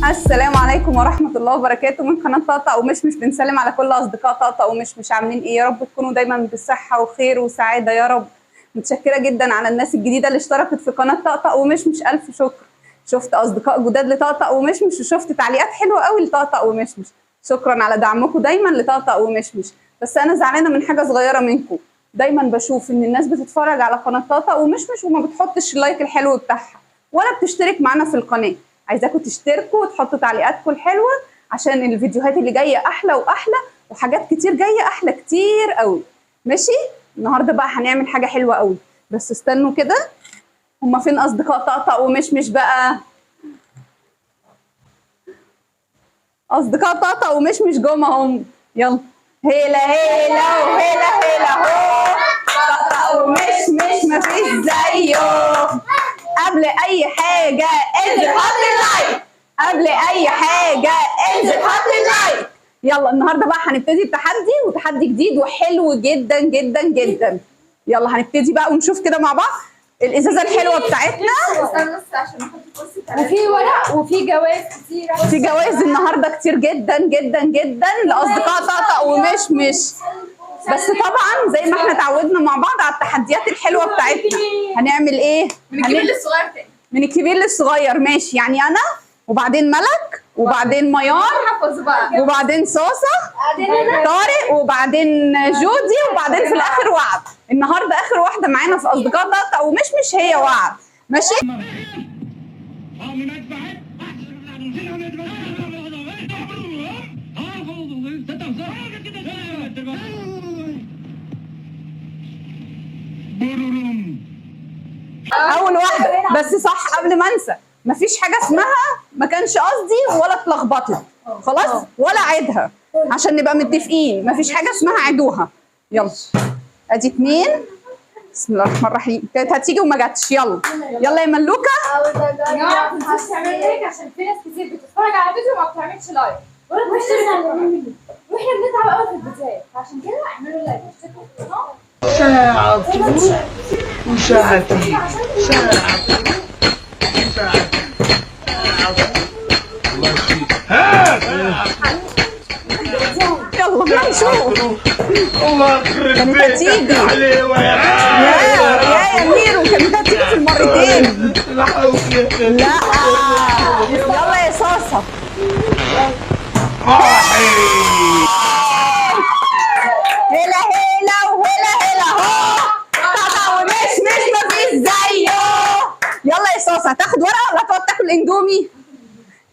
السلام عليكم ورحمة الله وبركاته من قناة طقطق ومشمش. بنسلم على كل أصدقاء طقطق ومشمش. عاملين إيه؟ يا رب تكونوا دايما بصحة وخير وسعادة يا رب. متشكرة جدا على الناس الجديدة اللي اشتركت في قناة طقطق ومشمش، ألف شكر. شفت أصدقاء جداد لطقطق ومشمش وشفت تعليقات حلوة قوي لطقطق ومشمش، شكرا على دعمكم دايما لطقطق ومشمش. بس أنا زعلانة من حاجة صغيرة منكم، دايما بشوف إن الناس بتتفرج على قناة طقطق ومشمش وما بتحطش ال like الحلو بتاعها ولا بتشترك معانا في القناة. عايزاكم تشتركوا وتحطوا تعليقاتكم الحلوة عشان الفيديوهات اللي جاية احلى واحلى، وحاجات كتير جاية احلى كتير قوي. ماشي، النهارده بقى هنعمل حاجة حلوة قوي، بس استنوا كده. هما فين اصدقاء طقطق ومشمش بقى؟ اصدقاء طقطق ومشمش جم اهم. يلا هيلا هيلا وهيلا هيلا هو، طقطق ومشمش مفيش زيه. قبل اي حاجة انزل حط ال like، قبل اي حاجة انزل حط ال like. يلا النهارده بقى هنبتدي التحدي، وتحدي جديد وحلو جدا جدا جدا. يلا هنبتدي بقى ونشوف كده مع بعض الازازه الحلوة بتاعتنا. استنى بس عشان احط كرسي. وفي ورق وفي جوائز كتير، في جوائز النهارده كتير جدا جدا جدا لاصدقاء طقطق ومشمش. بس طبعا زي ما احنا اتعودنا مع بعض على التحديات الحلوة بتاعتنا، هنعمل ايه؟ من الكبير للصغير تاني. من الكبير للصغير، ماشي. يعني انا وبعدين ملك وبعدين ميار حفظ بقى وبعدين صوصه طارق وبعدين جودي وبعدين في الاخر وعد. النهارده اخر واحدة معانا في اصدقاء طقطق ومشمش هي وعد. ماشي. اول واحدة بس صح، قبل ما انسى، مفيش حاجة اسمها ما كانش قصدي ولا اتلخبطت، خلاص، ولا عيدها عشان نبقى متفقين. مفيش حاجة اسمها عيدوها. يلا ادي اتنين. بسم الله الرحمن الرحيم. كانت هتيجي وما جاتش. يلا يلا يا ملوكه. يا جماعة ما تنسوش تعملوا like عشان في ناس كتير بتتفرج على فيديو وما بتعملش like ولا بتشترك في القناة، واحنا بنتعب قوي في الفيديوهات، فعشان كده اعملوا like واشتركوا في القناة. ساعة تروح وساعة تيجي، ساعة تروح وساعة تيجي. الله يخليك. يلا بينا نشوف. الله يخرب كانت هتيجي. بيتك عليه يا يا ميرو كانت هتيجي في المرتين. لا يلا يا صاصه. هلا هلا وهلا هلا هو، طقطق ومشمش مفيش زيه. يلا يا صاصه، هتاخد ورقة ولا هتقعد تاكل اندومي؟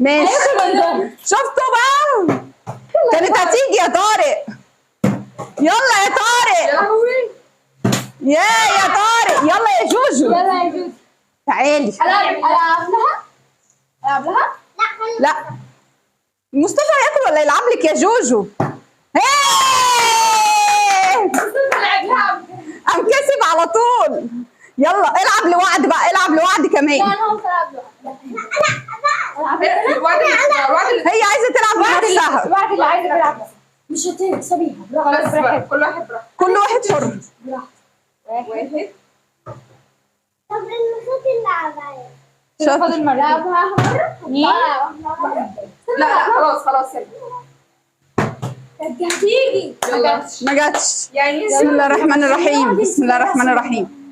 ماشي. شفتوا بقى؟ كانت هتيجي يا طارق. يلا يا طارق. يا لهوي يا طارق. يلا يا جوجو. يلا يا جوجو تعالي. العب لها، العب لها. لا مصطفى هياكل ولا يلعب لك يا جوجو؟ قام كسب على طول. يلا العب لوعد بقى، العب لوعد كمان. هي عايزه تلعب لنفسها. وعد اللي عايزه تلعب مش هتكسبيها. خلاص بقى كل واحد براحته، كل واحد حر. واحد. طب المفروض نلعبها. شاطر. نلعبها مرة. لا لا خلاص خلاص يلا. كانت هتيجي يلا ما جاتش. يعني بسم الله الرحمن الرحيم. بسم الله الرحمن الرحيم.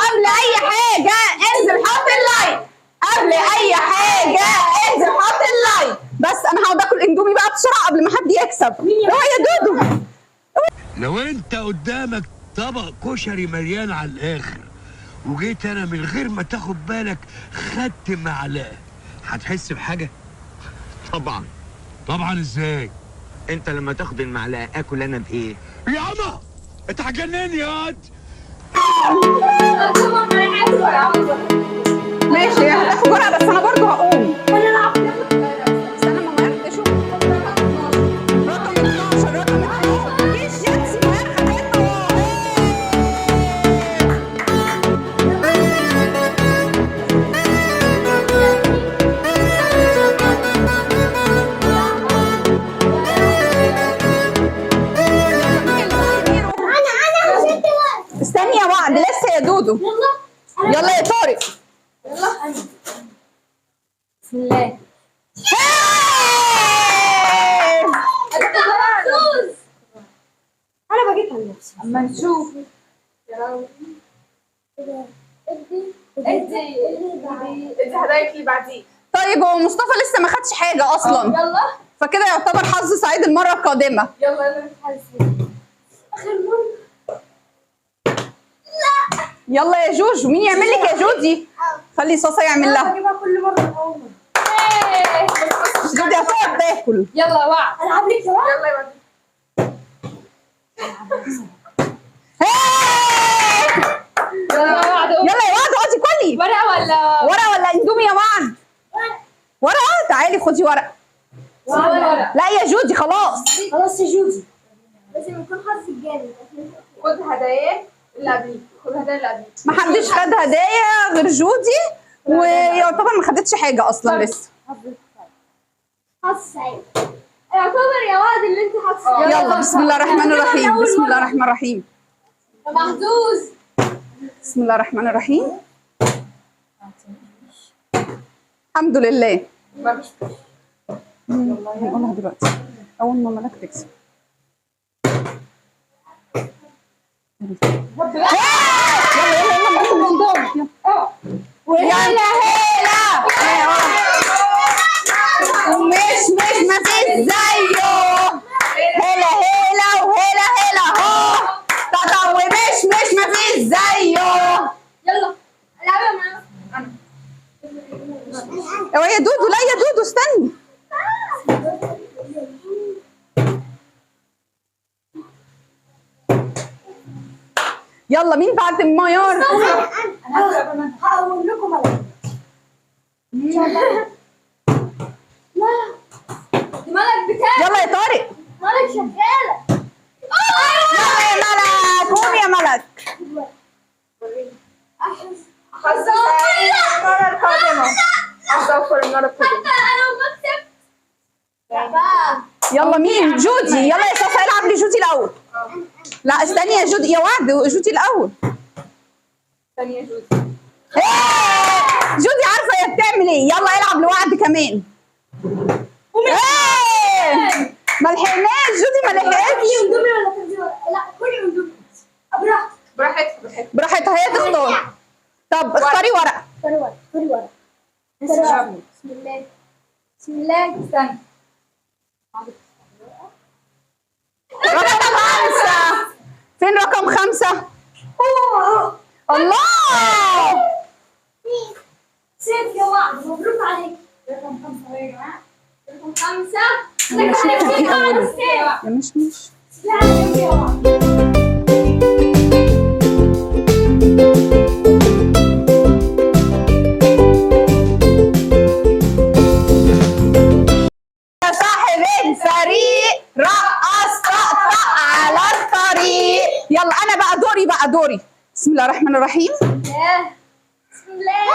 قبل اي حاجة انزل حط ال like، قبل اي حاجة انزل حط ال like. بس انا هقعد اكل اندومي بقى بسرعة قبل ما حد يكسب. اوعى يا دودو. لو انت قدامك طبق كشري مليان على الاخر وجيت انا من غير ما تاخد بالك خدت معلقه، هتحس بحاجة؟ طبعا طبعا. ازاي؟ انت لما تاخد المعلقة اكل انا بايه؟ يا عمى انت هتجنني يا واد. ماشي هتاخد ورقة بس انا برضو هقوم. استنى ما ميار تشوف. رقم 12 رقم 12 كيس شيبسي ميار خدته. انا وست وقت. استني يا وعد لسه يا دودو. يلا يلا يا طارق. يلا بسم الله. انا بجيبها لنفسي. اما نشوف. يا لهوي. ادي ادي ادي هدايا اللي بعديه. طيب هو مصطفى لسه ما خدش حاجة اصلا. يلا. فكده يعتبر حظ سعيد المرة القادمة. يلا يلا نتحاسب. اخر مرة. لا يلا يا جوجو، مين يعمل لك يا جودي؟ خلي صاصه يعمل لها. بجيبها كل مرة الاول. جودي هتقعد تاكل. يلا وعد. العب لك يا وعد. يلا يا وعد. يلا يا وعد. يلا يا وعد اقعدي كلي. ورقة ولا ورقة ولا اندومي يا وعد؟ ورقة. تعالي خدي ورقة. ورقة. لا يا جودي خلاص. خلاص يا جودي. لازم يكون حظك جامد. خد هدايا اللي قبليك، خد هدايا اللي قبليك. ما حدش خد هدايا غير جودي، ويعتبر ما خدتش حاجة اصلا لسه. حظ سعيد. يعتبر يا وعد اللي انت حظ سعيد. يلا بسم الله الرحمن الرحيم. بسم الله الرحمن الرحيم. محظوظ. بسم الله الرحمن الرحيم. الحمد لله. هنقولها دلوقتي اول ما ملك تكسب. يلا يلا يلا يلا هيلا. مش مش ما فيش زيه. هلا هلا وهلا هلا هو. طب ومش مش ما فيش زيه. يلا العبها معانا. اوعي يا دودو. لا يا دودو استني. يلا مين بعد الميار؟ انا هقوم لكم انا. لا دي ملك بتاعي. يلا يا طارق. ملك شغالة. يلا يا ملك قوم يا ملك. حظ سعيد المرة القادمة. حظ اوفر المرة القادمة. انا بكسب. يلا مين؟ جودي. يلا يا صفا العب لجودي الاول. لا استني يا جودي، يا وعد جودي الاول. استني يا جودي. ايه جودي عارفه هي بتعمل ايه. يلا العب لوعد كمان. ايه ما لحقناش جودي، ما لحقتش. كلي اندومي ولا تنزل؟ لا كلي اندومي براحتك. براحتك براحتك براحتها هي تختار. طب اختاري ورقة. اختاري ورقة. اختاري ورقة. بسم الله بسم الله. استني. رقم 5. فين رقم 5؟ الله سيف يا وعد مبروك عليك. رقم 5 يا جماعة. رقم 5. يا مش مش. يا وعد. يا صاحب الفريق رقص طقطق على الطريق. يلا انا بقى دوري، بقى دوري. بسم الله الرحمن الرحيم. بسم الله.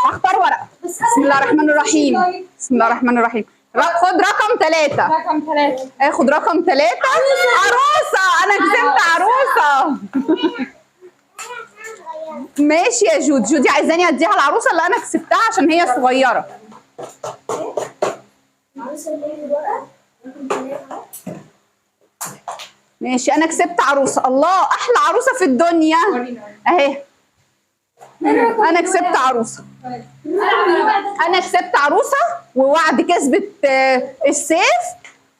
اختار ورقة. بسم الله الرحمن الرحيم. بسم الله الرحمن الرحيم. خد رقم 3. رقم 3. اخد رقم 3. عروسه. انا كسبت عروسه. ماشي يا جود. جودي عايزاني اديها العروسة اللي انا كسبتها عشان هي صغيرة. عروسه اللي هي الورقة رقم 3. ماشي انا كسبت عروسه. الله احلى عروسه في الدنيا اهي. انا كسبت عروسه. انا كسبت عروسه ووعد كسبت السيف،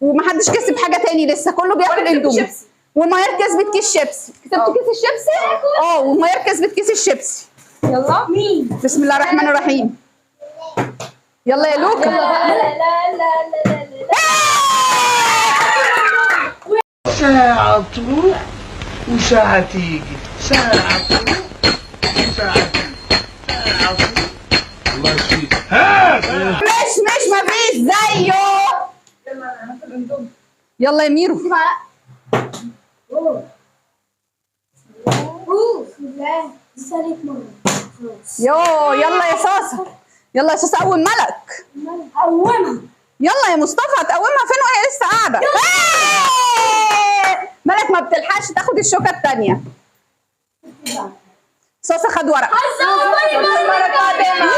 ومحدش كسب حاجة تاني لسه، كله بياكل اندومي. وميار كسبت كيس شيبسي. كسبت كيس الشيبسي؟ اه وميار كسبت كيس الشيبسي. يلا مين؟ بسم الله الرحمن الرحيم. يلا يا لوكا. لا لا لا لا لا. ساعة تروح وساعة تيجي، ساعة تروح وساعة تيجي، ساعة تروح. الله يشفيك. ها مش مش ما فيش زيه. يلا يا ميرو. بسم الله. دي ثالث مرة. خلاص. يو يلا يا صاصة. يلا يا صاصة أول ملك. قومها. يلا يا مصطفى هتقومها فين وهي لسه قاعدة؟ ملك ما بتلحقش تاخد الشوكة التانية. صاصه خد ورقة. المرة القادمة.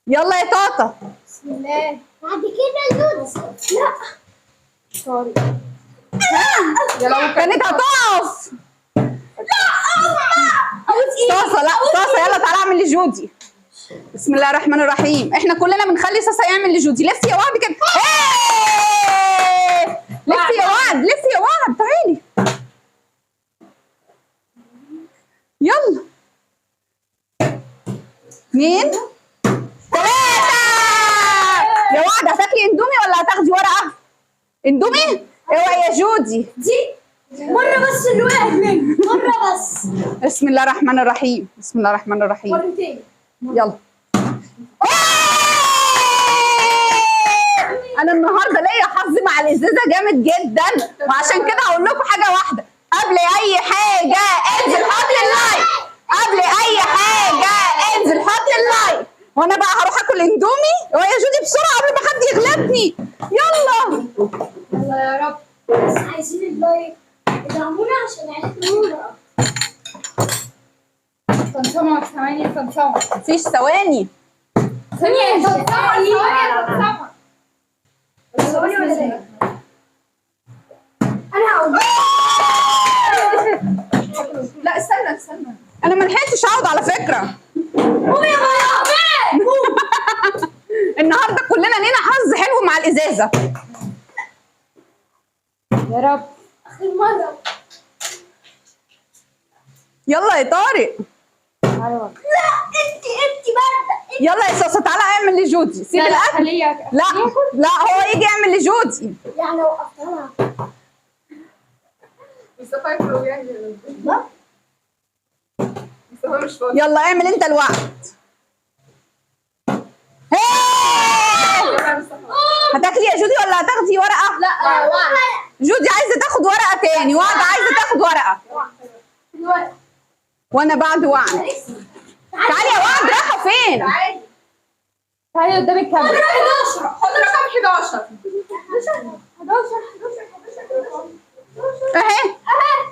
يلا يا طاطا. بسم الله. بعد كده اللوز. لا sorry. يلا كانت هتقف. لا صاصه، لا صاصه يلا تعالى اعمل لجودي. بسم الله الرحمن الرحيم. احنا كلنا بنخلي صاصه يعمل لجودي. لف يا وعد كده. لف يا وعد، لف يا وعد، تعالي يلا. 2 3. يا وعد هتاكلي اندومي ولا هتاخدي ورقة؟ اندومي؟ اوعي يا جودي. دي مرة بس اللي وقعت مني، مرة بس. بسم الله الرحمن الرحيم، بسم الله الرحمن الرحيم. مرتين. يلا. انا النهارده ليا حظ مع الازازه جامد جدا، وعشان كده هقول لكم حاجة واحدة. قبل اي حاجة انزل حط ال like، قبل اي حاجة انزل حط ال like. وانا بقى هروح اكل اندومي. ويا جودي بسرعة قبل ما حد يغلبني. يلا يلا يا رب. بس عايزين ال like، ادعمونا عشان عيلتنا نور. طنطمه ثواني، طنطمه مفيش ثواني. ثانية، طنطمه ثواني، طنطمه ثواني ولا ايه؟ انا هقول. لا استنى استنى، انا ما لحقتش اقعد على فكرة. قوم يا ماما. النهارده كلنا لينا حظ حلو مع الازازه. يا رب اخر مرة. يلا يا طارق. ايوه. لا انت باردة. يلا يا صاصه تعالى اعمل لجودي. سيب الاكل. لا لا هو يجي يعمل لجودي. يعني وقفتها. مصطفى ياكل ويعمل. مصطفى مش فاضي. يلا اعمل انت الوقت. هتاكلي يا جودي ولا هتاخدي ورقة؟ لا وعد. جودي عايزه تاخد ورقة تاني، وعد عايزه تاخد ورقة. وانا بعد وعد. تعالي يا وعد، رايحة فين؟ تعالي تعالي قدام الكاميرا. 11. حط رقم 11. 11 11 11 اهي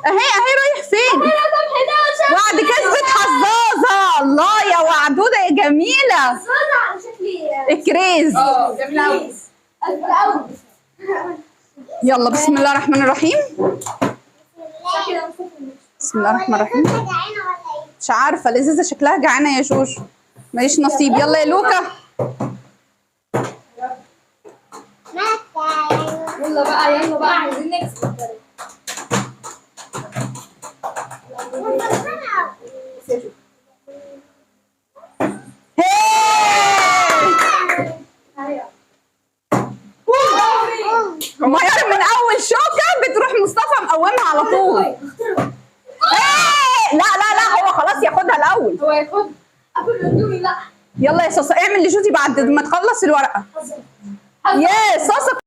اهي اهي، رايح فين؟ رقم 11. وعد كسبت حظاظه. الله يا وعدوده يا جميلة. حظاظه على شكل الكريز. جميلة قوي. يلا بسم الله الرحمن الرحيم. بسم الله الرحمن الرحيم. مش عارفه الازازه شكلها جعانة يا جوجو. ماليش نصيب. يلا يا لوكا. يلا بقى يلا بقى، عايزين نكسب. ميار من اول شوكه بتروح مصطفى مقومها على طول. لا لا لا، هو خلاص ياخدها الاول. هو ياخد. اكل اندومي. لا يلا يا صاصه اعمل لجودي بعد ما تخلص الورقة. يا صاصه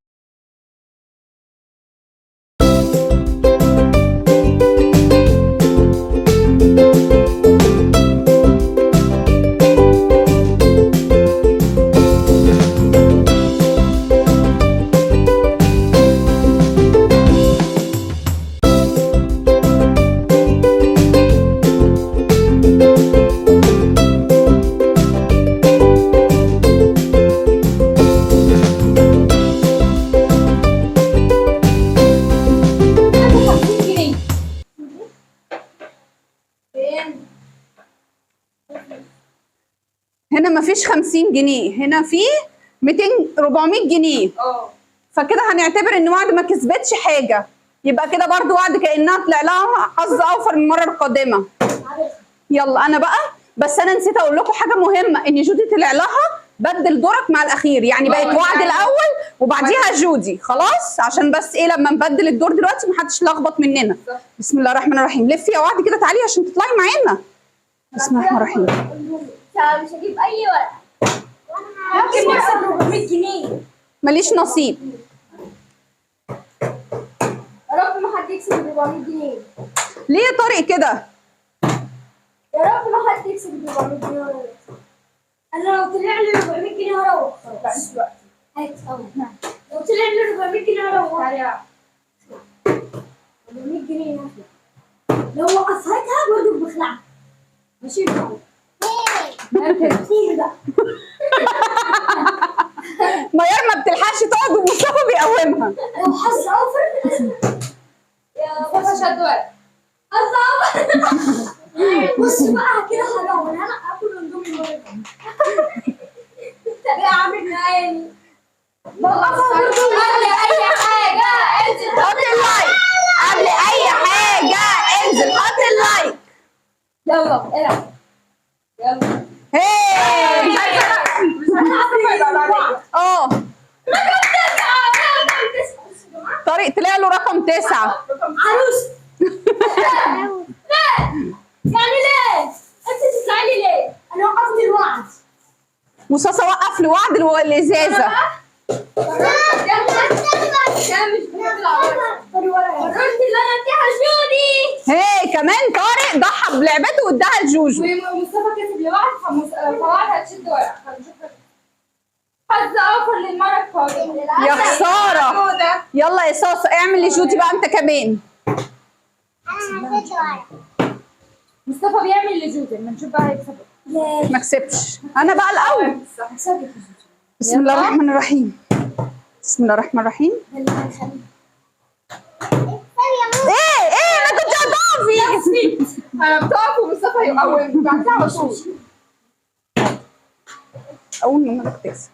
هنا مفيش 50 جنيه، هنا في 200 400 جنيه. فكده هنعتبر ان وعد ما كسبتش حاجة، يبقى كده برضو وعد كانها طلع لها حظ اوفر من المرة القادمة. يلا انا بقى، بس انا نسيت اقول لكم حاجة مهمة، ان جودي طلع لها بدل دورك مع الاخير، يعني بقت وعد الاول وبعديها جودي. خلاص، عشان بس ايه لما نبدل الدور دلوقتي محدش يلخبط مننا. بسم الله الرحمن الرحيم. لفي يا وعد كده، تعالي عشان تطلعي معانا. بسم الله الرحمن الرحيم. مش هجيب اي ورقة. ممكن نكسب 400 جنيه. ماليش نصيب. يا رب ما حد يكسب 400 جنيه. ليه يا طارق كده؟ يا رب ما حد يكسب 400 جنيه. انا لو طلع لي 400 جنيه هروح خلاص. لا هات. لو طلع لي 400 جنيه هروح. 400 جنيه. لو وقفتها برضه بخلعها. ماشي كتير بقى. ميار ما بتلحقش تقعد ومصطفى بيقومها. لو حظ اوفر يا مصطفى شد ورق. حظ اوفر. بص بقى كده حرام، انا اكل اندومي المرة دي. يا عامل معاني وقفها برضه. قبل اي حاجة انزل حط ال like. قبل اي حاجة انزل حط ال like. يلا العب يلا. هي اه طارق طلع له رقم 9. عروس. لا يعني ليه؟ انت تزعلي ليه؟ انا وقفت الوعد. مصاصه وقف لوعد الازازه. هي كمان طارق ضحى بلعبته واداها لجوجو. ومصطفى كسب لوعد، فوعد هتشد ورق. حظ اوفر للمرة القادمة. يا خسارة. يلا يا صاصه اعمل لجودي بقى انت كمان. مصطفى بيعمل لجودي، اما نشوف بقى هيكسب. ما كسبش انا بقى الاول. بسم الله الرحمن الرحيم. بسم الله الرحمن الرحيم. ايه ايه انا كنت هتقفي. انا بتقف ومصطفى يقوم بعد كده على طول. اول ما مالك تكسب.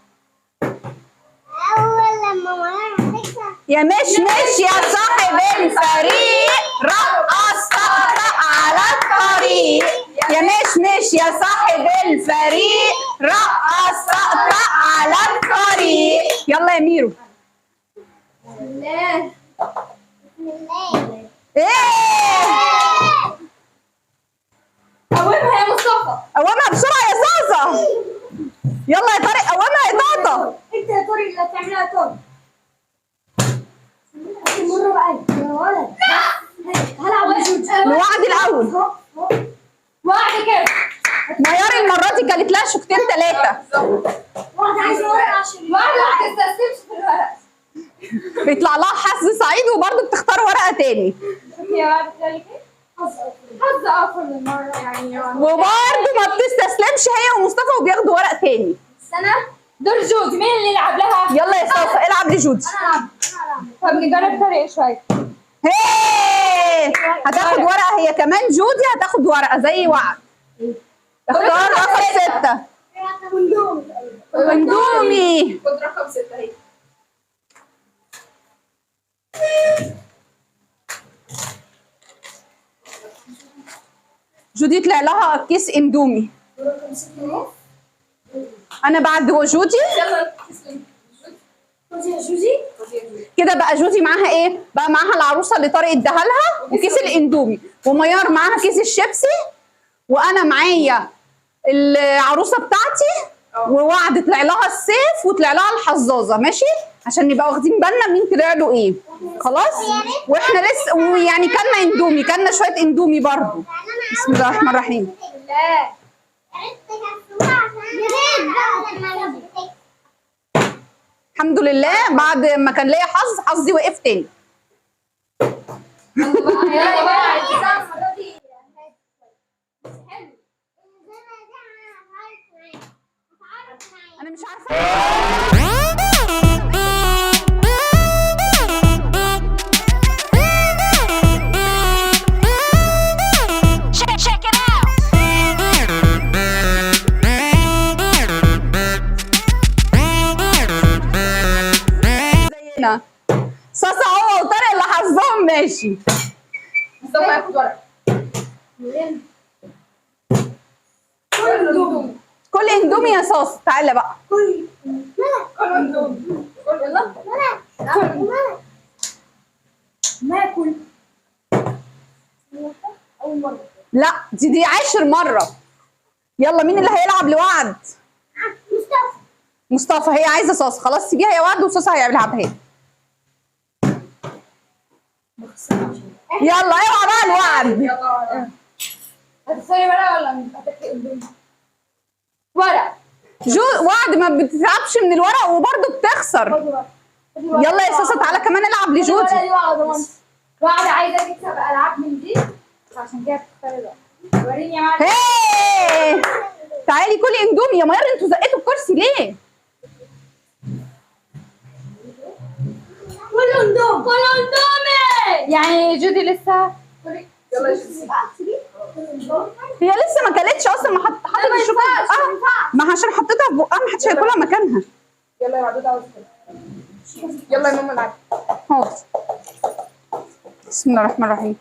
اول لما مالك تكسب. يا مش مش يا صاحب الفريق رقص طقطق على الطريق. يا مش مش يا صاحب الفريق رقص طقطق على الطريق. يلا يا ميرو. بسم الله بسم الله. ايه قومها يا مصطفى. قومها بسرعة يا صاصه. يلا يا طارق قومها يا طاطا. انت يا طارق اللي هتعملها يا طارق. اخر مرة بقى يا ولد. هلعب لوعد الاول. وعد كده. ميار المرة دي كانت لها شوكتين 3. وعد عايزه ورقة عشان وعد ما بتستسلمش في الورق. بيطلع لها حظ سعيد وبرضه بتختار ورقة تاني. شوفي يا وعد طلع لك ايه؟ حظ اوفر للمرة يعني. وبرضه ما بتستسلمش هي ومصطفى وبياخدوا ورق تاني. السنة دور جودي، مين اللي يلعب لها؟ يلا يا صاصه العب لجودي. انا العب انا العب. طب نجرب طريق شوية. هي هتاخد ورقة هي كمان. جودي هتاخد ورقة زي وعد. اختار رقم 6. اندومي. خد رقم 6 اهي. جودي طلع لها كيس اندومي. رقم 6. انا بعد جودي. يلا خدي يا جوجي. كده بقى جودي معاها ايه؟ بقى معاها العروسة اللي طارق اداها لها وكيس الاندومي، وميار معاها كيس الشيبسي، وانا معايا العروسة بتاعتي، ووعد طلع لها السيف وطلع لها الحظاظه. ماشي؟ عشان نبقى واخدين بالنا مين طلع له ايه. خلاص؟ واحنا لسه ويعني كلنا اندومي، كلنا شوية اندومي برضو. بسم الله الرحمن الرحيم. الحمد لله بعد ما كان ليا حظ، حظي وقف تاني. يلا بقى. انا مش عارفه. Check it out. زينا صاصا هو وطارق اللي حظهم ماشي. مصطفى ياخد ورقة. كل اندومي. كل اندومي يا صاصا. تعالى بقى. كل اندومي. كل يلا. ما اكل اول مرة. لا دي 10 مرة. يلا مين اللي هيلعب لوعد؟ مصطفى. مصطفى. هي عايزه صاصه، خلاص سيبيها يا وعد وصاصه هيلعبها هي. يلا اوعى بقى الوعد. يلا هتختاري ورقة ولا هتاكلي اندومي؟ ورق. جو وعد ما بتتعبش من الورق وبرضه بتخسر. يلا يا صاصه تعالى كمان العب لجودي. وعد عايزه تكسب العاب من دي. فعشان كده بتختاري ده. وريني يا معلم. هي تعالي كلي اندومي يا ميار. انتوا زقيتوا الكرسي ليه؟ كل اندومي، كل اندومي. يعني جودي لسه يلا يا جودي. هي لسه ما كلتش اصلا، ما حطت الشوكة. ما عشان حطيتها في بقها ما حدش هياكلها مكانها. يلا يا عدود عاوز يلا يا ماما العبي. حاضر. بسم الله الرحمن الرحيم.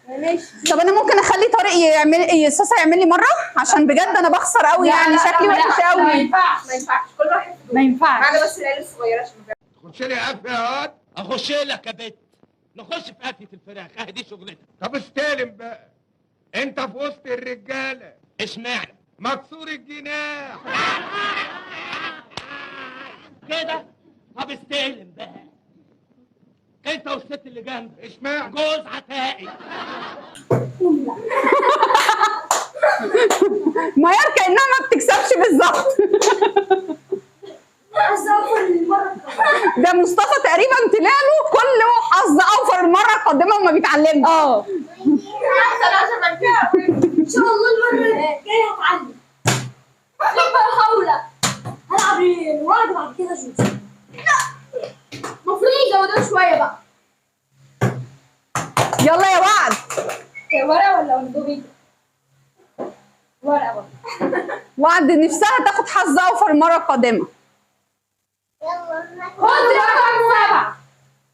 ماشي. طب انا ممكن اخلي طارق يعمل صاصه يعمل لي مرة، عشان بجد انا بخسر قوي يعني، شكلي وحش قوي. ما ينفعش، ما ينفعش، كل واحد ما ينفعش. معانا بس العيال الصغيرة عشان تخش لي قافية يا واد. اخش لك يا بت، نخش في قافية الفراخ، اهدي شغلتك. طب استلم بقى، انت في وسط الرجالة. اشمعنى؟ مكسور الجناح كده. طب استلم بقى انت والست اللي جنبك. اشمعنى؟ جوز عتائي. ميار كأنها ما بتكسبش بالظبط. ده مصطفى تقريبا طلع له كل حظ اوفر المرة القادمة وما بيتعلمش. اه ان شاء الله المرة الجاية هتعلم. محاولة هلعب الورق بعد كده جودي. لا المفروض يزودوه شوية بقى. يلا يا وعد. ورقة ولا اندومي؟ ورقة برضه. وعد نفسها تاخد حظ اوفر المرة القادمة. يلا خد رقم 7.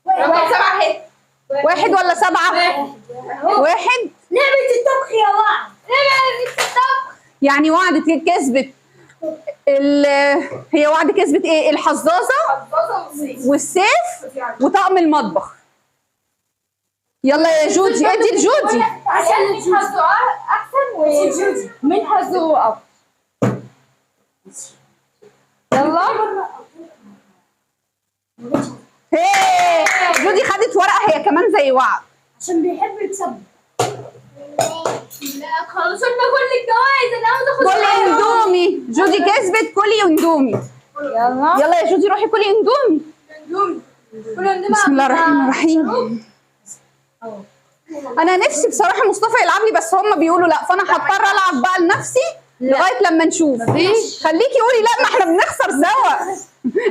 رقم 7 اهي. 1 ولا 7؟ 1. لعبة الطبخ يا وعد، لعبة الطبخ. يعني وعد كسبت هي وعد كسبت ايه؟ الحظاظه والسيف وطقم المطبخ. يلا يا جودي ادي لجودي عشان مين حظه احسن ومين حظه افضل. يلا هي جودي خدت ورقة هي كمان زي وعد عشان بيحب يكسب. لا خلصوا لنا كل الجوائز، انا عاوزه اخد كلي اندومي. جودي كسبت كلي اندومي. يلا يلا يا جودي روحي كلي اندومي. اندومي. بسم الله الرحمن الرحيم. انا نفسي بصراحة مصطفى يلعب لي بس هم بيقولوا لا، فانا هضطر العب بقى لنفسي لغاية لما نشوف. خليكي قولي لا، ما احنا بنخسر سوا.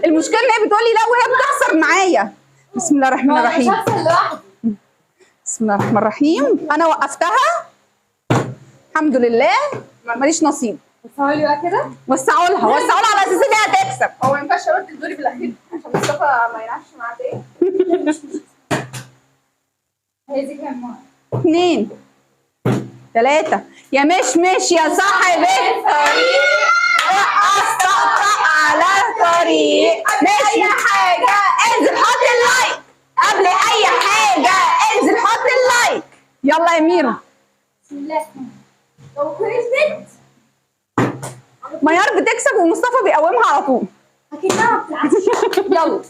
المشكلة ان هي بتقولي لا وهي بتخسر معايا. بسم الله الرحمن الرحيم. بسم الله الرحمن الرحيم. انا وقفتها الحمد لله، ماليش نصيب. وسعوا لي بقى كده، وسعوا لها، وسعوا لها على اساس ان هي هتكسب. هو ما ينفعش اقول دوري بالاخير عشان مصطفى ما يلعبش مع تاني. هي دي كام مرة؟ 2 3 يا مش مش يا صاحب الطريق، رقص طقطق على الطريق، مش حاجة انزل حط ال like قبل أي حاجة، انزل حط ال like. يلا يا ميرا. بسم الله. لو كسبت ميار بتكسب ومصطفى بيقومها على طول. اكنها ما بتلعبش. يلا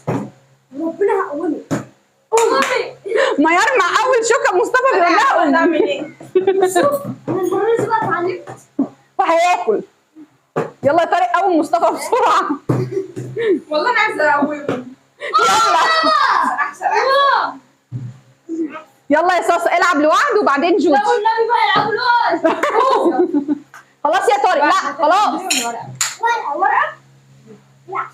ربنا هقومك. قومي. ميار مع اول شوكه مصطفى بيقول لها قومي. اعمل ايه؟ شوف انا المرة دي بقى اتعلمت. وهياكل. يلا يا طارق قوم مصطفى بسرعة. والله انا عايزه اقومه. يلا احسن احسن. يلا يا صاصه العب لوحده وبعدين جودي. لو النبي بقى يلعبوا لوحده. خلاص يا طارق، لا خلاص. ورقة ورقة. لا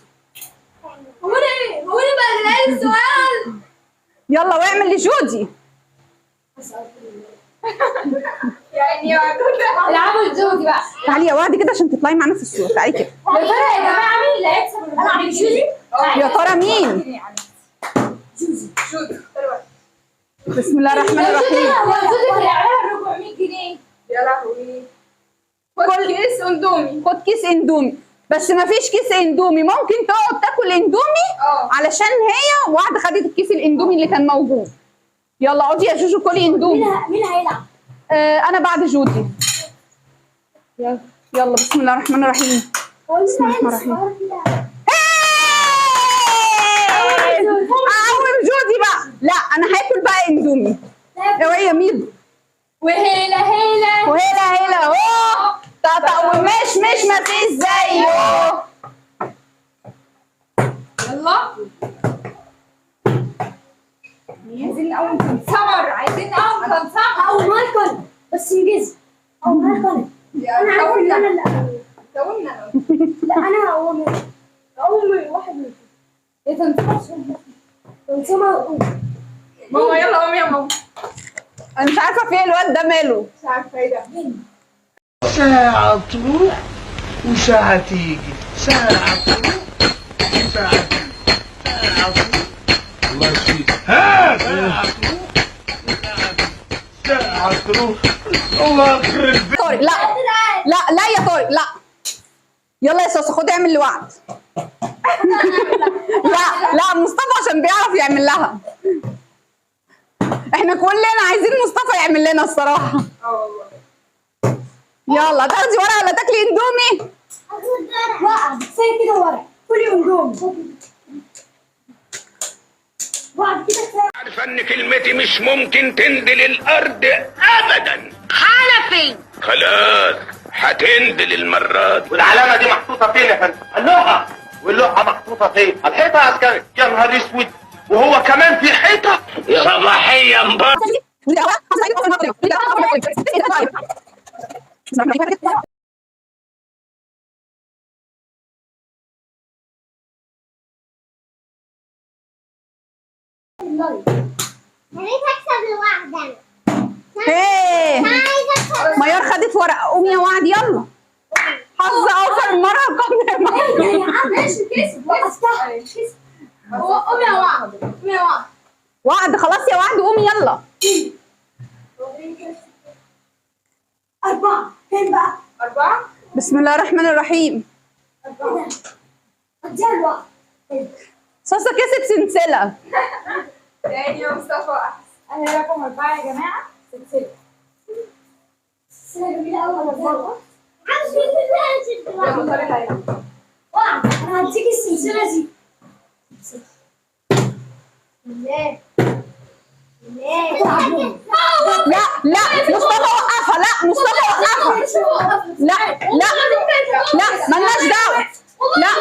هو انا ايه؟ هو انا بقى العيال الصغير. يلا واعمل لجودي. يعني العبوا لجودي بقى. تعالي يا وعد كده عشان تطلعي معانا في الصورة، تعالي كده. يا ترى يا جماعة مين اللي هيكسب؟ العب لجودي. يا ترى مين؟ جودي. جودي. بسم الله الرحمن الرحيم. لو جودي طلع لها 400 جنيه. يا لهوي. خد كيس اندومي. خد كيس اندومي، بس ما فيش كيس اندومي، ممكن تقعد تاكل اندومي علشان هي وعد خدت الكيس الاندومي اللي كان موجود. يلا اقعدي يا جوجو كلي اندومي. مين هيلعب؟ انا بعد جودي. يلا يلا بسم الله الرحمن الرحيم. بسم الله الرحمن الرحيم. اقوم جودي بقى. لا انا هاكل بقى اندومي. اوعي يا ميدو. وهيلا هيلا وهيلا هيلا اهو طقطق ومش مش ما فيش زيه. يلا عايزين نقوم سمر، عايزين نقوم هقومها لك انا بس انجزي. هقومها لك انا. انا عارفه ان انا اللي قومنا. لا انا هقومها. هقوم واحد منكم. ايه تنسمع؟ تنسمع وقوم. ماما يلا قومي يا ماما. انا مش عارفه في ايه الواد ده ماله. مش عارفه ايه ده. ساعة تروح وساعة تيجي، ساعة تروح وساعة تيجي، ساعة تروح الله يشفيك، ها ساعة تروح وساعة تيجي، ساعة تروح الله يخرب بيتك. طارق لا لا لا يا طارق لا. يلا يا صوصه خد اعمل لوعد. لا لا مصطفى عشان بيعرف يعمل لها. احنا كلنا عايزين مصطفى يعمل لنا الصراحة. اه والله. يلا تاخدي ورقة ولا تاكلي اندومي؟ ورقة كفاية كده ورقة. كلي اندومي. وعد كده كفاية. عارفه ان كلمتي مش ممكن تندل الارض ابدا. حنفي خلاص هتندل المرة دي. والعلامة دي محطوطة فين يا فندم؟ اللوحة. واللوحه محطوطة فين؟ على الحيطة يا عسكري. يا نهار اسود، وهو كمان في حيطة؟ صباحية مبارك. يا ريت اكسب لوحدي انا. ايه عايزه اكسب. ميار خدت ورقة. قوم يا وعد يلا. حظ اوفر المرة القادمة. يا عم ماشي كسب. وقفتها. كسب. هو قوم يا وعد، قوم يا وعد. وعد خلاص يا وعد قومي يلا. 4. فين بقى؟ 4. بسم الله الرحمن الرحيم. اديها الوقت. صوصه كسب سلسلة. تاني يا مصطفى احسن. انا رقم 4 يا جماعة. سلسلة. سلسلة جميلة قوي. عاوز مني يلا طارق هيلعب. وعد انا هديك السلسلة دي. لا لا لا مصطفى وقفها. لا مصطفى وقفها. لا لا لا مالناش دعوه. لا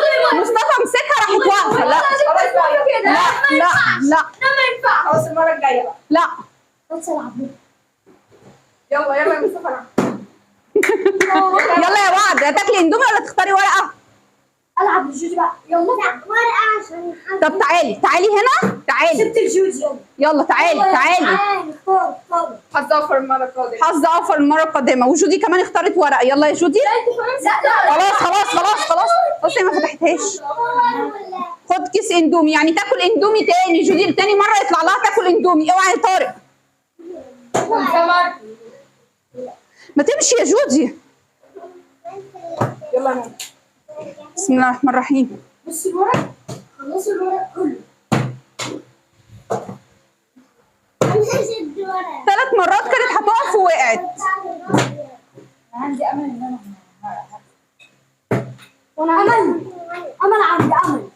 مصطفى مسكها راحت واقفة. لا خلاص بقى لا لا لا ده ما ينفعش. خلاص المرة الجاية بقى. لا بس العب. يلا يلا يا مصطفى العب. يلا يا وعد هتاكلي اندومي ولا تختاري ورقة؟ العب الجوجي بقى. يلا ورقة عشان طب تعالي تعالي هنا تعالي. سبت الجوجي يلا. يلا تعالي تعالي. اختار اختار. حظ اوفر المرة القادمة. حظ اوفر المرة القادمة. وجودي كمان اختارت ورقة. يلا يا جودي. لا خلاص خلاص خلاص خلاص خلاص هي ما فتحتهاش. خد كيس اندومي، يعني تاكل اندومي تاني جودي. تاني مرة يطلع لها تاكل اندومي. اوعي يا طارق. سمر. ما تمشي يا جودي. يلا يا ماما. بسم الله الرحمن الرحيم. بص الورق. خلصوا الورق كله. 3 مرات كانت هتقف ووقعت. عندي امل ان انا وانا امل. امل عندي امل.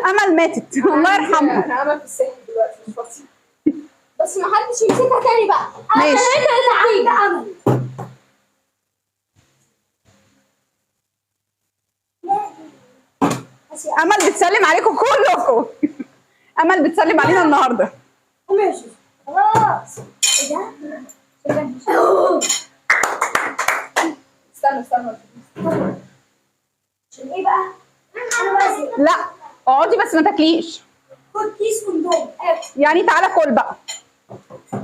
امل ماتت الله يرحمها. انا امل في السحر دلوقتي مش فاضية. بس ما حدش يمسكها تاني بقى. ماشي. انا عندي امل. امل بتسلم عليكم كلكم. امل بتسلم علينا النهارده. قوم يا جوجي. خلاص. ايه ده؟ استنى استنى. عشان ايه بقى؟ انا بقى لا اقعدي بس ما تاكليش. خد كيس اندومي. اكل. يعني تعالى كل بقى.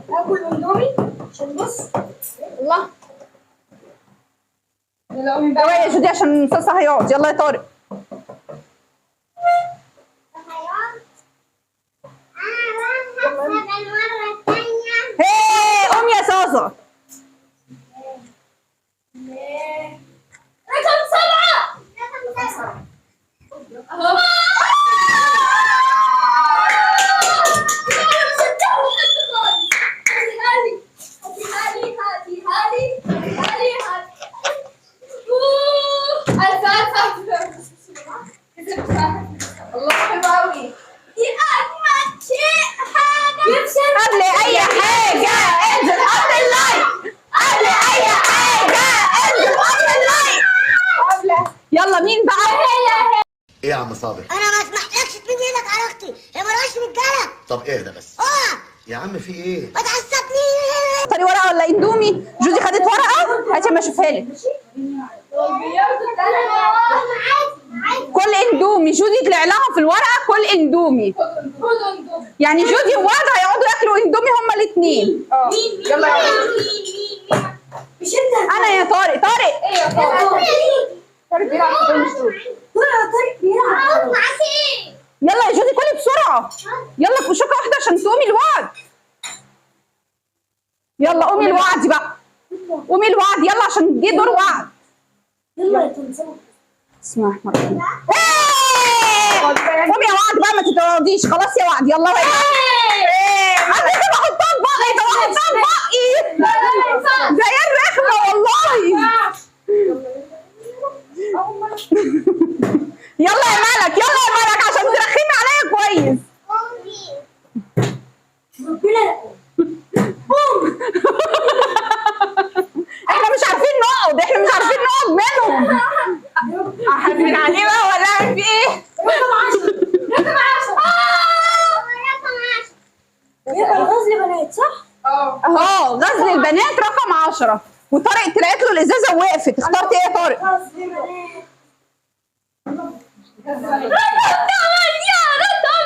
اكل اندومي عشان بص. الله. يلا قومي بقى. اوعي يا جودي عشان صوصه هيقعد. يلا يا طارق. هي قوم يا صاصه. رقم 7. رقم 7. اهو. الله حلو قوي. دي اجمل شيء حاجة. قبل اي حاجة انزل حط ال like. قبل اي حاجة انزل حط ال like. قبل. يلا مين بقى؟ ايه يا عم صابر؟ انا ما اسمحلكش تمد ايدك على اختي، هي مالهاش رجاله. طب اهدى بس. اقع. يا عم في ايه؟ ما تعصبنيش. اختاري ورقة ولا اندومي؟ جودي خدت ورقة، هاتي ما اشوفها لك. كل اندومي، جودي طلع لها في الورقة كل اندومي. يعني جودي ووعد هيقعدوا ياكلوا اندومي هما الاثنين. يلا يا مش انت. انا يا طارق. طارق ايه يا طارق؟ طارق بيلعب في دور مش دور. طارق بيلعب. يلا يا جودي كلي بسرعة. يلا شوكه واحدة عشان تقومي الوعد. يلا قومي الوعد بقى، قومي الوعد يلا عشان جه دور وعد. يلا يا تنسى. بسم الله الرحمن الرحيم. قومي يا وعد بقى، ما تتراضيش خلاص يا وعد. يلا بقى. انا لازم احطها في بقي. طب احطها في بقي ده ايه الرخمه والله. يلا يا ملك، يلا يا ملك عشان ترخمي عليا كويس. احنا مش عارفين نقعد، احنا مش عارفين نقعد منهم. حاسين عليه بقى ولا اعمل فيه ايه؟ رقم 10. رقم 10. رقم 10. يبقى غزل بنات صح؟ اه غزل البنات رقم 10. وطارق طلعت له الازازه ووقفت. اخترت ايه يا طارق؟ غزل بنات. رقم 8 رقم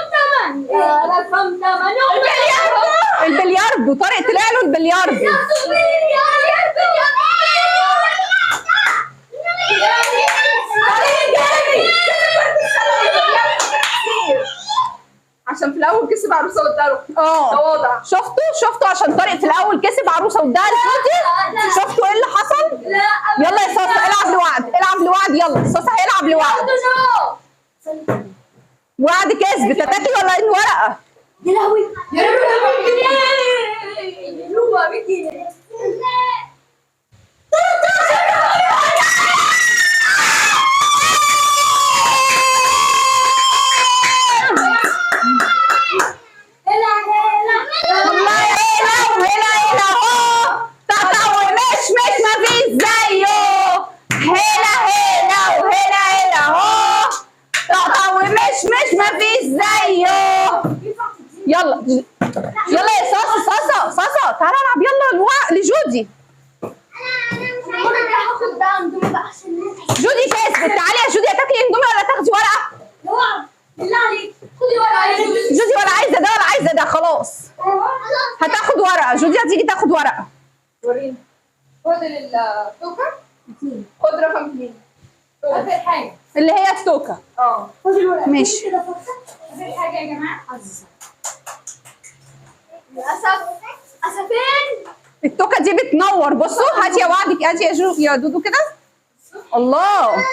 8 رقم 8. البلياردو. طارق طلع له البلياردو. عشان في الاول كسب عروسه واداله. اه شفتوا عشان طارق في الاول كسب عروسه واداها لجودي. شفتوا ايه اللي حصل؟ يلا يا صاصه العب لوعد، العب لوعد. يلا صاصه هيلعب لوعد. وعد كسبت. هتاكلي ولا ان ورقة؟ يا لهوي يا لهوي. يلا يلا يا صاصه صاصه صاصه تعالى العب يلا لجودي. انا مش عايزه اخد بقى اندومي بقى عشان جودي كسبت. تعالي يا جودي، هتاكلي اندومي ولا تاخدي ورقة؟ اوعى بالله عليك خدي ورقة يا جودي. جودي ولا عايزه ده ولا عايزه ده، خلاص هتاخد ورقة. جودي هتيجي تاخد ورقة. وريني. خد التوكه. خد رقم 2. اخر حاجة اللي هي التوكه. اه خدي الورقة. ماشي. اخر حاجة يا جماعة. للاسف اسفين. التوكه دي بتنور. بصوا هاتي يا وعدك، هاتي يا جو يا دودو كده. الله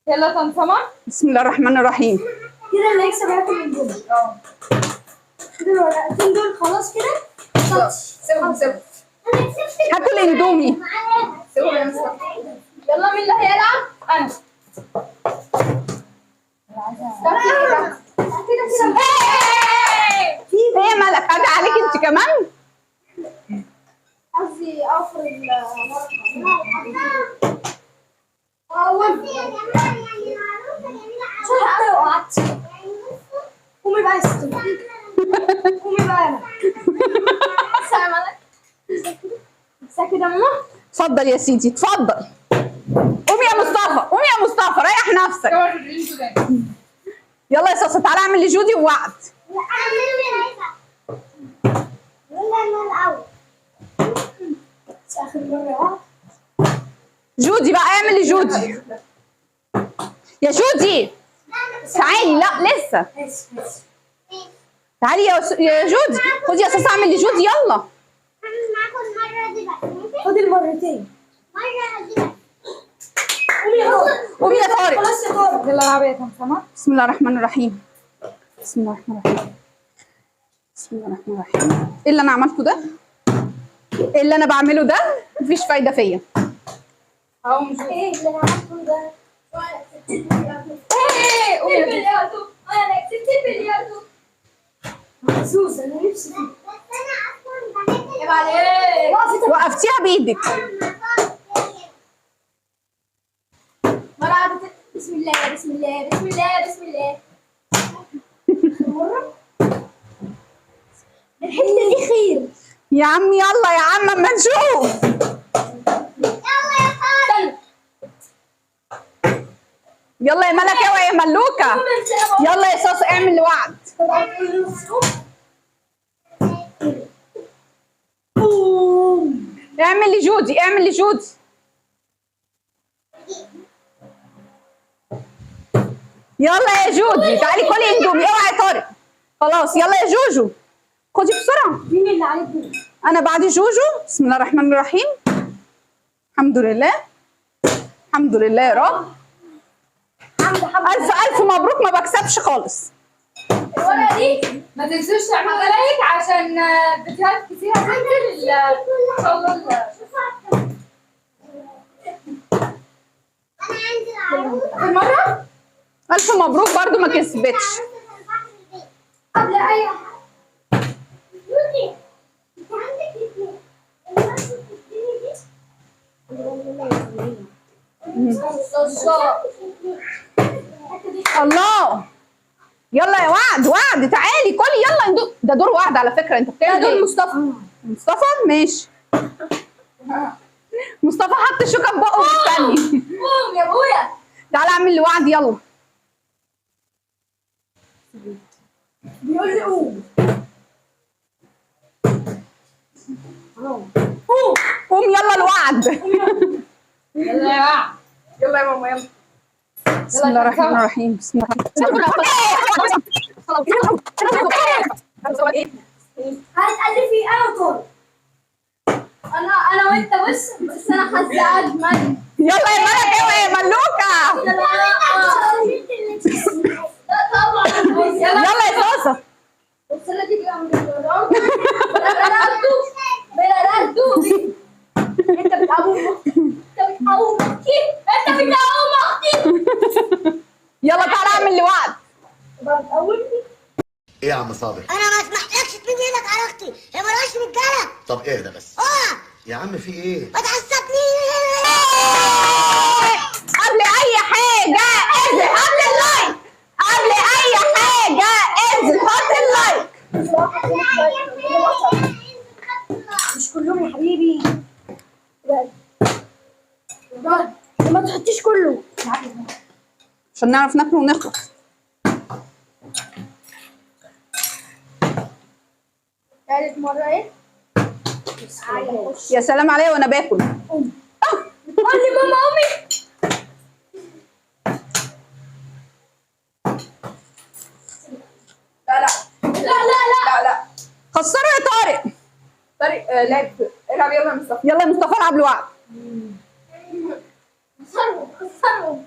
يلا طنطمه. بسم الله الرحمن الرحيم. كده اللي هيكسب هياكل من دول. كده الورقتين دول خلاص كده. سيبهم سيبهم. هاكل اندومي. سيبهم يا مصطفى. يلا مين اللي هيلعب؟ انا. ايه يا ملك؟ اجي عليك انت كمان؟ قصدي اوفر الورقة. اول حتى لو قعدت. قومي بقى يا ستي. قومي بقى انا. السلام عليكم. كده يا ماما. اتفضل يا سيدي اتفضل. قوم يا مصطفى، قوم يا مصطفى ريح نفسك. يلا يا صاصه تعالى اعمل لجودي ووعد. جودي بقى اعمل لجودي. يا جودي تعالي. لا لسه. تعالي يا جودي. خدي يا صاصه اعمل لجودي. يلا خدي المرتين. مرة دي بس. قومي يا طارق. خلاص يا طارق. يلا العبي يا طمطمه. بسم الله الرحمن الرحيم. بسم الله الرحمن الرحيم. بسم الله الرحمن الرحيم. ايه اللي انا عملته ده؟ ايه اللي انا بعمله ده؟ مفيش فايده فيا. اهو مش ايه اللي انا عملته ده؟ ايه قومي يا بلياردو. انا كسبت البلياردو. محظوظ انا نفسي فيه. بس انا اصلا بحب عيب عليك. وقفتيها بايدك. مرة قعدت بسم الله بسم الله بسم الله بسم الله. مرة الحتة دي خير يا عم. يلا يا عم اما نشوف. يلا يا طارق. يلا يا ملك اوعي يا ملوكه. يلا يا صاص اعمل لوعد. اعمل لجودي، اعمل لجودي. يلا يا جودي تعالي كلي اندومي. اوعي يا طارق. خلاص يلا يا جوجو خدي بسرعة. مين اللي عليه الدور؟ انا بعد جوجو. بسم الله الرحمن الرحيم. الحمد لله الحمد لله يا رب. الف الف مبروك. ما بكسبش خالص. الورقة دي ما تنسوش تعملوا like عشان فيديوهات كتير هتنزل ان شاء الله. انا عندي العروسة المرة. الف مبروك برضو ما كسبتش. قبل اي حاجة جودي انت عندك اثنين. الله. يلا يا وعد، وعد تعالي كلي. يلا ده دور وعد على فكرة. انت بتعمل ده دور مصطفى. مصطفى ماشي. مصطفى حط الشوكة في بقه ومستني. قوم يا ابويا. تعالى اعمل لوعد. يلا بيقول لي قوم قوم قوم. يلا الوعد. يلا يا وعد. يلا يا ماما يلا. بسم الله الرحمن الرحيم. بسم الله الرحمن. هتألفي انا وطارق. انا وانت بس انا حاسه اجمل. يلا يا ملك اوعي يا ملوكه. لا طبعا. يلا يا صاصه. السنة دي بقى انت بتقوم اختي، انت بتقوم اختي، انت بتقوم اختي. يلا تعالى اعمل لوعد. ايه يا عم صابر؟ انا ما اسمحلكش تمد ايدك على اختي، هي مالهاش رجاله. طب اهدى بس. اقع يا عم في ايه؟ ما تعصبنيش. قبل اي حاجة انزل قبل ال like. قبل اي حاجة انزل حط ال like. مش كلهم يا حبيبي. ما تحطيش كله عشان نعرف ناكله ونخلص. تالت مرة ايه؟ يا سلام عليا وانا باكل. قول لي ماما امي. لا لا لا لا لا لا. خسره يا طارق. طارق لعب. العب يلا يا مصطفى. يلا يا مصطفى العب لوحدك. خسرهم خسرهم.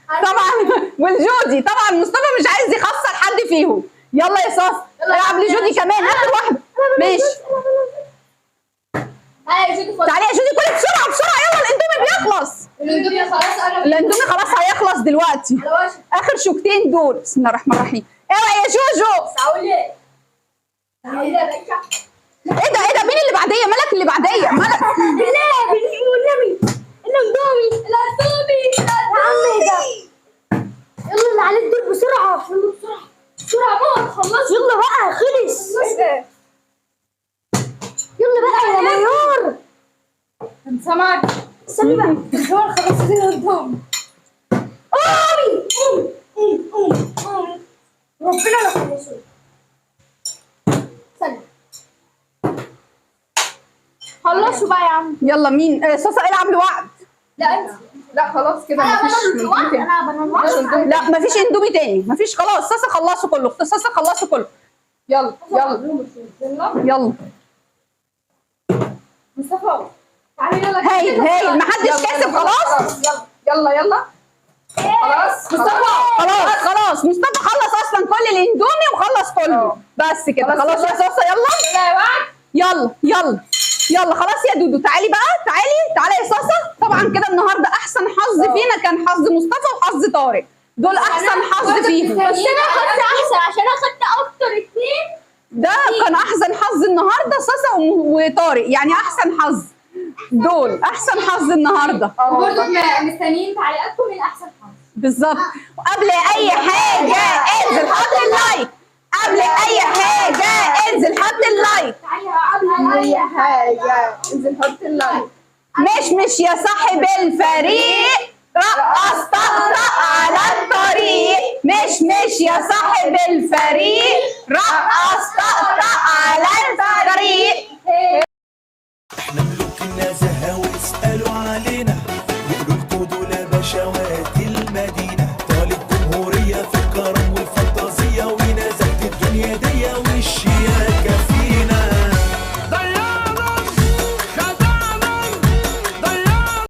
طبعا والجودي طبعا مصطفى مش عايز يخسر حد فيهم. يلا يا صاص العب لجودي كمان. اخر واحدة. ماشي تعالي يا جودي كلي بسرعة بسرعة. يلا الاندومي بيخلص. الاندومي خلاص قرب. الاندومي خلاص هيخلص دلوقتي. اخر شوكتين دول. بسم الله الرحمن الرحيم. اوعي يا جوجو. ايه ده ايه ده؟ مين اللي بعديه؟ ملك اللي بعديه. ملك بالله والنبي الاندومي الاندومي يا عم ده. يلا اللي عليه الدور بسرعة. يلا بسرعة بسرعة ماما خلص. يلا بقى خلص. يلا بقى يا ميار. سمعك. استني بقى. الدور خلصت الاندومي. قومي قومي قومي قومي قومي. ربنا لا خلصوا. استنى خلصوا بقى يا عم. يلا مين؟ صاصه العب لوحدك. لا انت. لا خلاص كده مفيش. لا مفيش اندومي تاني. مفيش خلاص. صاصه خلصوا كله. صاصه خلصوا كله. يلا يلا يلا مصطفى تعالي يلا. هايل هايل. محدش كسب خلاص. يلا يلا خلاص مصطفى خلاص خلاص. مصطفى خلص اصلا كل الاندومي وخلص كله. بس كده خلاص يا صاصه. يلا يلا يا وعد. يلا يلا يلا خلاص يا دودو. تعالي بقى تعالي تعالي يا صاصه. طبعا كده النهارده احسن حظ فينا كان حظ مصطفى وحظ طارق. دول احسن حظ فيهم. بس انا حظي احسن عشان اخدت اكتر اتنين. ده كان احسن حظ النهارده صاصه وطارق، يعني احسن حظ. دول احسن حظ النهارده. وبرضه مستنيين تعليقاتكم من احسن حظ. بالظبط. وقبل اي حاجة انزل حط ال like، قبل اي حاجة انزل حط ال like. تعالي قبل اي حاجة انزل حط ال like. مش يا صاحب الفريق رقص طقطق على الطريق. مش يا صاحب الفريق رقص طقطق على الطريق. احنا ملوك النزاهة واسألوا علينا، يقولوا لكم دول بشوات.